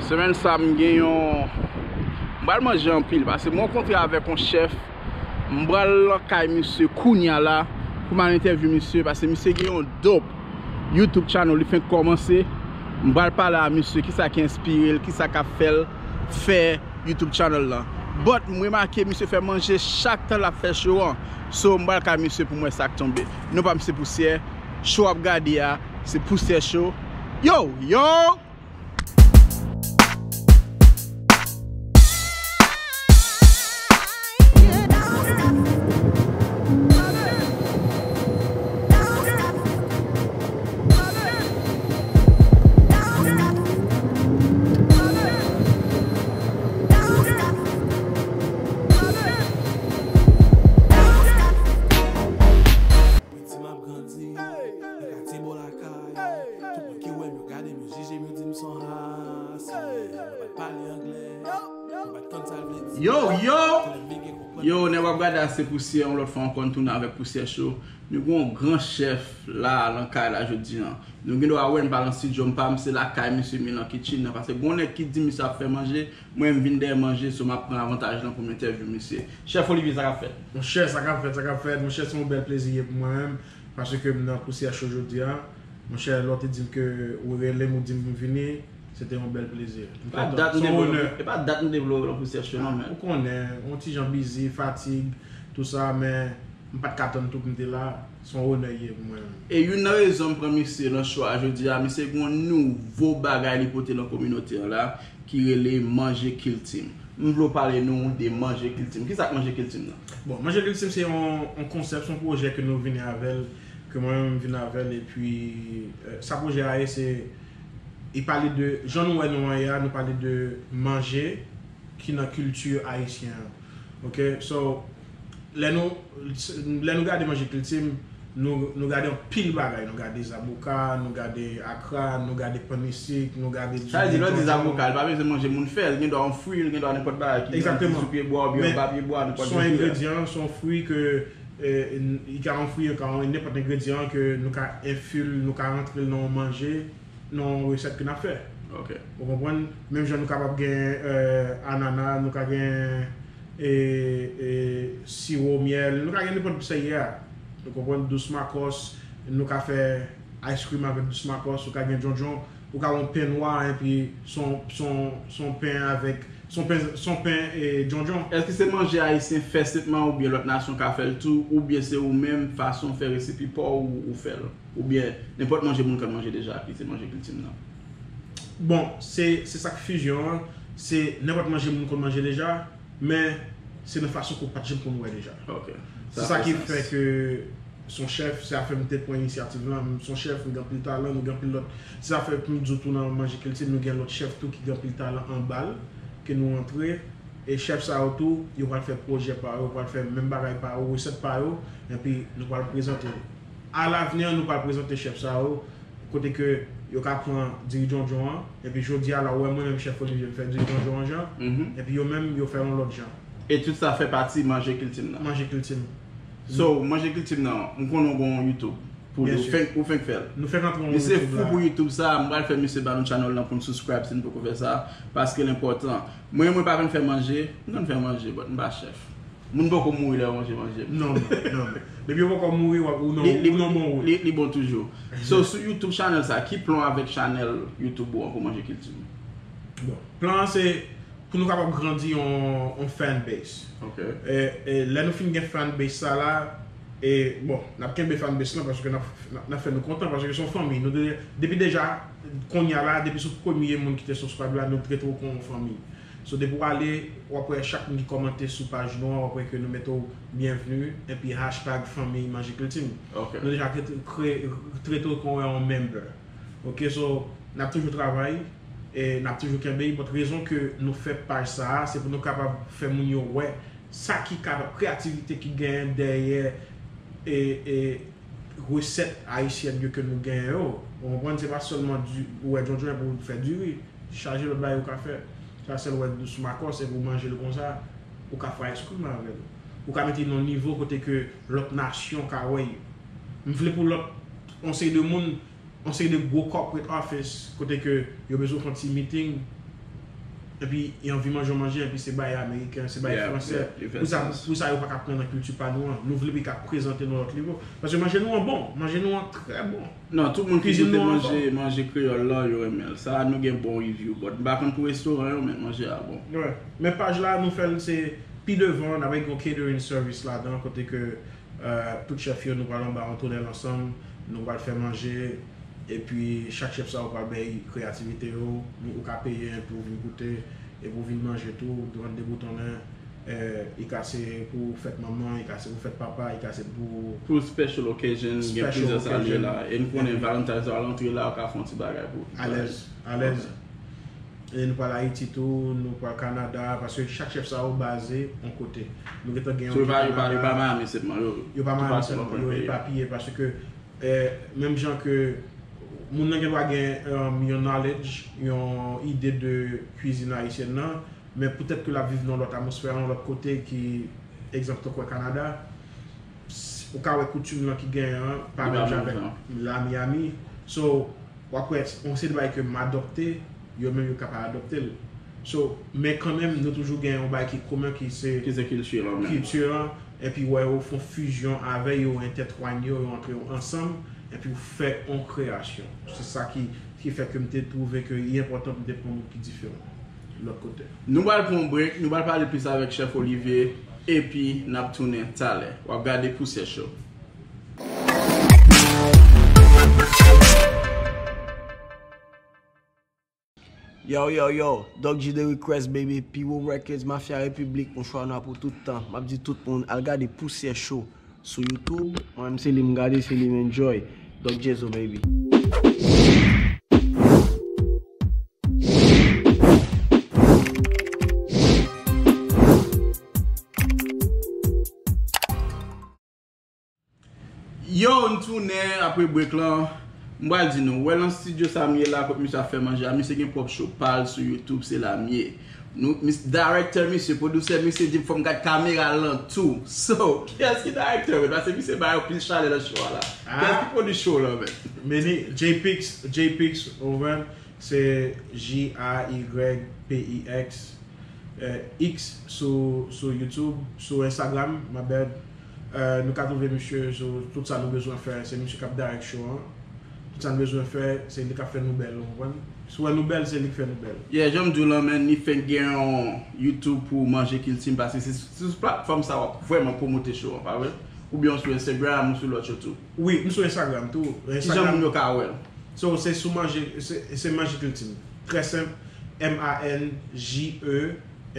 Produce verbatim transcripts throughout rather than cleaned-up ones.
Semèn sa m gen yon, m pral manje anpil, paske m rankontre avèk yon chèf. M pral nan kay misye kounya la pou m al entèvyou misye, paske misye gen yon dope YouTube channel li fenk kòmanse. M pral pale a misye kisa ki enspire l, kisa k ap fè l fè YouTube channel lan. But m remake misye fè manje chak tan l ap fè show an. So m pral kay misye pou m wè sa k tonbe. Non pa m se Pousyè. Show w ap gade a se Pousyè Show. Yo, yo! Piti m ap grandi nan katye bò lakay. Tout moun ki wè m, yo gade m, yo jije m, yo di m s on ass. Mwen pa t pale anglè, mwen pa t konn sa l vle di. Yo, yo! Yo, nèg w ap gade a se Pousyè, yon lòt fwa ankò n tounen avèk Pousyè Show. Nou gen yon gran chèf la nan kay la jodi a. Nou gen dwa wè n pa nan estidyo, m pa m se lakay misye, mi nan kitchen nan, paske gen yon nèg ki di misye ap fè manje, mwen m vin dèyè manje, so m ap pran avantaj lan pou m entèvyou misye. Chèf Olivier, sa k ap fèt? Monchè, sa k ap fèt, sa k ap fèt, monchè, se yon bèl plezi ye pou mwen menm, paske m nan Pousyè Show jodi a. Monchè, lè w te di m ke ou rele m, ou di m pou m vini, se te yon bèl plezi. M kontan. Se yon onè. E pa dat m te vle w nan Pousyè Show non, men. Ou konnen, yon ti jan bizi, fatig, tou sa, men m pa t ka tann tou pou m te la. Se yon onè ye pou mwen menm. E youn nan rezon m pran misye nan show a jodi a, misye gen yon nouvo bagay li pote nan kominote an la, ki rele Manje Kilti m. M vle w pale nou de Manje Kilti m. Kisa k Manje Kilti m nan? Bon, Manje Kilti m se yon, yon konsèp, se yon pwojè ke nou vini avè l, ke mwen menm m vin avè l, epi, eh, sa pwojè a ye, se, li pale de, jan nou wè nou an ye a, nou pale de manje ki nan kilti ayisyen an. Ok, so, lè nou, lè nou gade Manje Kilti m, nou, nou gade anpil bagay. Nou gade zaboka, nou gade akra, nou gade pann misik, nou gade diri djondjon. Sa vle di, lè w di zaboka, li pa bezwen manje moun fè l. Li gen dwa yon fwi, li gen dwa nenpòt bagay ki grandi sou pye bwa oubyen anba pye bwa, nenpòt jan fwi a. Men se yon engredyan, se yon fwi ke, eh, n-, li ka yon fwi, li ka yon nenpòt engredyan ke nou ka enfil, nou ka rantre l nan yon manje, nan yon resèt ke n ap fè. Ok. Ou konprann? Menm jan nou kapab gen, eh, anana, nou ka gen, eh, eh, siwo myèl, nou ka gen nenpòt sa ye a. Ou konprann? Dous makòs, nou ka fè ice cream avèk dous makòs, ou ka gen djondjon, ou ka wè yon pen nwa, epi se yon, se yon, se yon pen avèk, se yon pen, se yon pen, eh, djondjon. Èske se manje ayisyen fè senpman oubyen lòt nasyon ka fè l tou, oubyen se ou menm, fason w fè resepi pa w ou, ou fè l? Oubyen nenpòt manje moun konn manje deja, ki se Manje Kilti m nan? Bon, se, se sa k fizyon an, se nenpòt manje moun konn manje deja, men se nan fason ke w pa t janm konn wè deja. Ok. Se sa ki fè ke se yon chèf, se sa k fè m te pran inisyativ lan, se yon chèf, m gen anpil talan, nou gen anpil lòt. Se sa k fè m di w tou nan Manje Kilti m, nou gen lòt chèf tou ki gen anpil talan anba l, ke nou antre, e chèf sa yo tou, yo pral fè pwojè pa yo, yo pral fè menm bagay pa yo, resèt pa yo, epi nou pral prezante yo. Alavni, nou pral prezante chèf sa yo, kote ke yo ka pran diri djondjon an, epi jodi a la, ou wè mwen menm chèf Olivier, m fè diri djondjon an jan, epi yo menm, yo fè yon lòt jan. E tout sa fè pati Manje Kilti m nan? Manje Kilti m. So, Manje Kilti m nan, m konnen w gen yon YouTube. Pou li, ou fenk, ou fenk fè l. Nou fèk antre yon YouTube la. Misye fou pou YouTube sa, m pral fè misye ba nou channel lan pou n subscribe si n poko fè sa, paske l enpòtan. Mwen, mwen pa konn fè manje, m konn fè manje, but m pa chèf. Moun poko mouri lè yo manje manje m. Non, non, non. Depi yo poko mouri, w ap, ou nan, ou nan bon wout. Li, li, li bon toujou. So, sou YouTube channel sa, ki plan w avèk channel YouTube ou an pou Manje Kilti m? Bon, plan an se pou nou kapab grandi yon, yon fan base. Ok. E, e lè nou fin gen fan base sa la, e, bon, n ap kenbe fan base lan paske n ap, n ap, n ap fè nou kontan paske se yon fanmi. Nou de-, depi deja, kounye a la, depi sou premye moun ki te subscribe la, nou trete w kon yon fanmi. So, depi w ale, w ap wè chak moun ki kòmante sou paj nou an, w ap wè ke nou mete w byenvni, epi hashtag fanmi Manje Kilti m. Ok. Nou deja trete, kre-, trete w kon yon member. Ok, so, n ap toujou travay, e n ap toujou kenbe, but rezon ke nou fè paj sa a, se pou nou kapab fè moun yo wè sa ki kapab, kreyativite ki genyen dèyè, e, e, resèt ayisyèn yo ke nou genyen yo. Ou konprann, se pa sèlman di, ou wè djondjon epi w fè diri. Chaje lòt bagay ou ka fè. Sa sèl wè dous makòs epi w manje l konsa, ou ka fè ice cream avè l. Ou ka mete l nan yon nivo kote ke lòt nasyon ka wè yo. M vle pou lòt, yon seri de moun, yon seri de gwo corporate office, kote ke yo bezwen fè yon ti meeting, epi y anvi manje yon manje, epi se bay ameriken, se bay fransè. Pou sa, pou sa yo pa ka pran nan kilti pa nou an. Nou vle pou y ka prezante nou lòt nivo. Paske manje nou an bon, manje nou an trè bon. Non, tout moun ki goute manje, manje kreyòl la, yo renmen l. Sa a, nou gen bon review, but m pa konn pou restoran yo, men manje a bon. Men paj la, nou fè l, se pi devan, n ap gen yon catering service ladan, kote ke tout chèf yo, nou pral anba yon tonèl ansanm, nou pral fè manje, epi chak chèf sa yo pral bay kreyativite yo, ou ka peye pou vin goute, epi w vin manje tou, ou rann deboutonnen. E ka se pou fèt manman, e ka se pou fèt papa, e ka se pou... Pou special occasion, gen plizyè sa l ye la. E n konnen Valentine's a rantre la, ou ka fè yon ti bagay pou... Alèz, alèz. E nou pral Ayiti tou, nou pral Kanada, paske chak chèf sa yo baze yon kote. Nou gentan gen yon ki Kanada. Yo pa Miami sèlman, yo epapiye, paske menm jan ke moun nan gen dwa gen yon knowledge, yon ide de kwizin ayisyèn nan, men poutèt ke l ap viv nan lòt atmosfè, nan lòt kote ki, egzanp, tankou Kanada, ou ka wè koutim lan ki genyen an pa menm jan avèk la Miami. So, w ap wè, yon seri de bagay ke m adopte, yo menm yo ka pa adopte l. So, men kanmenm, nou toujou gen yon bagay ki komen ki se kilti lan, epi wè yo fè yon fizyon avè yo, entètwany yo, yo antre yo ansanm, epi w fè yon kreyasyon. Se sa ki, ki fè ke m te twouve ke li enpòtan pou m te pran moun ki diferan lòt kote. Nou pral pran yon break, nou pral pale plis avèk Chèf Olivier, epi n ap tounen talè. W ap gade Pousyè Show. Yo, yo, yo, Doc G The Request, baby, P O Records, Mafia Repiblik, yon chwa nwa pou tout tan. M ap di tout moun, al gade Pousyè Show sou YouTube. Mwen menm se li m gade, se li m enjoy. Doc Jezo, baby. Yo, n tounen apre break lan. M pral di nou, wè nan studio sa m ye la, kot misye ap fè manje a, misye gen pwòp show pa l sou YouTube, se la m ye. Nou, mis-, director misye, producer misye di m fò m gad kamera l lan tou. So, kiyès ki director, men? Paske misye ba yo pil chalè nan show a la. Kiyès ki pwodui show lan, men? Meni, J Pix, J Pix, ou konprann? Se J A Y P I X, eh, X sou, sou YouTube, sou Instagram, my bad. Eh, nou ka twouve misye sou tout sa nou bezwen fè. Se misye k ap direct show an. Tout sa nou bezwen fè, se li k ap fè nou bèl, ou konprann? Si w wè nou bèl, se li k fè nou bèl. Yeah, jan m di w lan, men, ni fenk gen yon YouTube pou Manje Kilti m, paske se sou, se sou platfòm sa w ap vrèman pwomote show an, pa vre? Oubyen w sou Instagram, ou sou lòt yo tou? Wi, m sou Instagram tou. Kijan moun yo ka wè l? So, se sou Manje, se, se Manje Kilti m. Trè senp, M A N J E,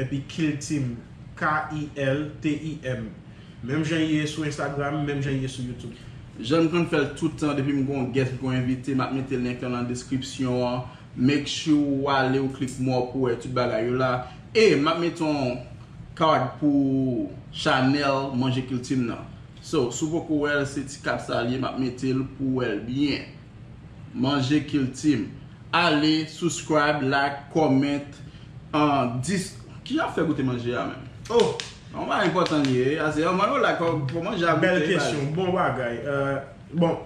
epi Kilti m, K I L T I M. Menm jan l ye sou Instagram, menm jan l ye sou YouTube. Jan m konn fè l tout tan, depi m gon guest, m gon envite, m ap mete link lan nan description an. Make sure ou ale, ou click more pou wè tout bagay yo la. E m ap mete yon card pou channel Manje Kilti m nan. So, si w poko wè l, se ti card sa l ye, m ap mete l pou w wè l byen. Manje Kilti m. Ale, subscribe, like, comment, an, dis-, ki jan ap fè goute manje a menm? Oh! Yon bagay enpòtan li ye, ase, an, mande w like, fò, fò manje a goute. Bèl kesyon, bon bagay. Euh, bon,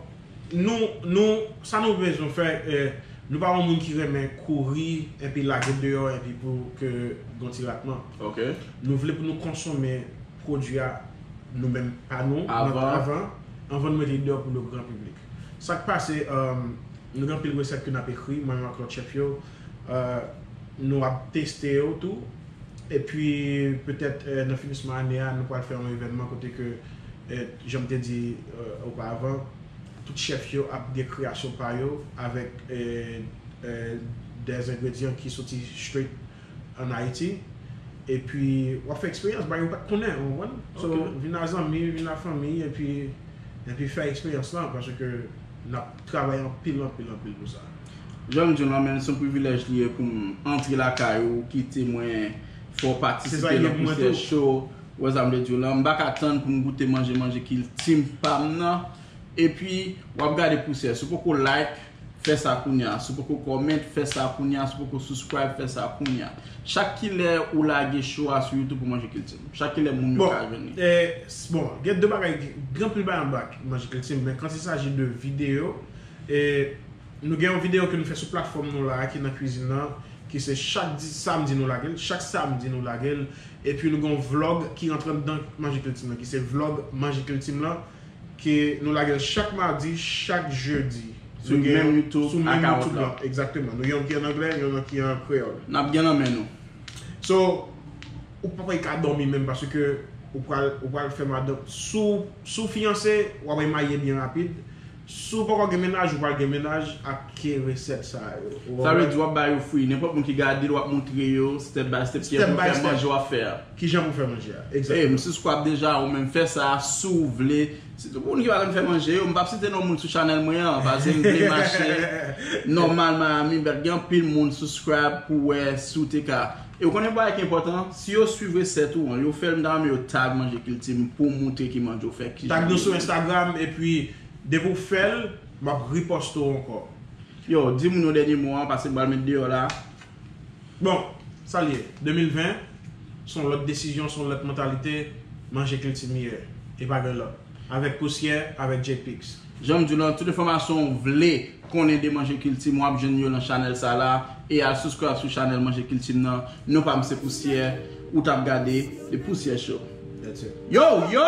nou, nou, sa nou bezwen fè, euh, nou pa yon moun ki renmen kouri, epi lage deyò, epi pou ke gon ti ratman. Ok. Nou vle pou nou konsome pwodui a nou menm pa nou, avan, anvan nou mete l deyò pou le gran piblik. Sa k pase, euh, nou gen anpil resèt ke n ap ekri, mwen menm ak lòt chèf yo, euh, nou ap teste yo tou. Epi, petèt, euh, nan finisman ane a, nou pral fè yon evènman kote ke, euh, jan m te di, euh, oparavan, tout chèf yo ap gen kreyasyon pa yo avèk, euh, euh, des ingrédients ki soti straight ann Ayiti. Epi, w ap fè eksperyans, bagay ou pa t konnen, ou konprann? So, vin a zanmi, vin a fanmi, epi, epi fè eksperyans lan, paske n ap travay anpil, anpil, anpil pou sa. Jan m di w lan, men, se yon privilèj li ye pou m antre lakay ou, kite mwen fè w patisipe nan Pousyè Show. Ou wè sa m vle di w lan? M pa ka tann pou m goute manje, manje kilti m pa m nan. Epi, w ap gade Pousyè. Si w poko like, fè sa kounye a. Si w poko comment, fè sa kounye a. Si w poko subscribe, fè sa kounye a. Chak kilè ou lage show a sou YouTube pou Manje Kilti m? Chak kilè moun yo ka jwenn li? Bon, eh, s-, bon, gen de bagay, gen anpil bagay anba Manje Kilti m, men quand il s'agit de vidéo, eh, nou gen yon videyo ke nou fè sou platfòm nou la, ki nan kwizin nan, ki se chak di, samdi nou lage l, chak samdi nou lage l, epi nou gen yon vlog ki rantre anndan Manje Kilti m lan, ki se vlog Manje Kilti m lan, ke nou lage l chak madi, chak jedi. Sou menm YouTube, sou menm YouTube la. Egzakteman. Nou yon ki an anglè, yon ki an kreyòl. N ap gen nan men nou. So, ou pa pral ka dòmi menm paske ou pral ou pral fè madanm. Si w fiyanse, w ap maye byen rapid. Si w poko gen mennaj, ou pral gen mennaj ak ke resèt sa yo. Sa vle di w ap ba yo free. Nenpòt moun ki gade l, w ap montre yo step by step kijan pou fè manje w ap fè a. Kijan pou fè manje a. Egzakteman. M subscribe deja, ou menm fè sa si w vle. Sitou pou moun ki pa konn fè manje yo, m p ap site non moun sou chanèl mwen an, paske m vle mache nòmal Miami, but gen anpil moun subscribe pou wè si w te ka. E w konnen bagay ki enpòtan, si yo swiv resèt ou an, yo fè l, m ta renmen yo tag Manje Kilti m pou m montre ki manje w fè, ki jan. Tag nou sou Instagram, epi depi w fè l, m ap reposte w ankò. Yo, di moun yo dènye mo an, paske m pral met deyò la. Bon, sa l ye. De mil ven, se yon lòt desizyon, se yon lòt mantalite, Manje Kilti m ye. E pa gen lòt. Avèk Pousyè, avèk J-Pix. Jan m di w lan, tout enfòmasyon w vle konnen de Manje Kilti m, w ap jwenn yo nan chanèl sa la. E al subscribe sou chanèl Manje Kilti m nan. Non pa m se Pousyè, ou t ap gade The Pousyè Show. That's it. Yo, yo!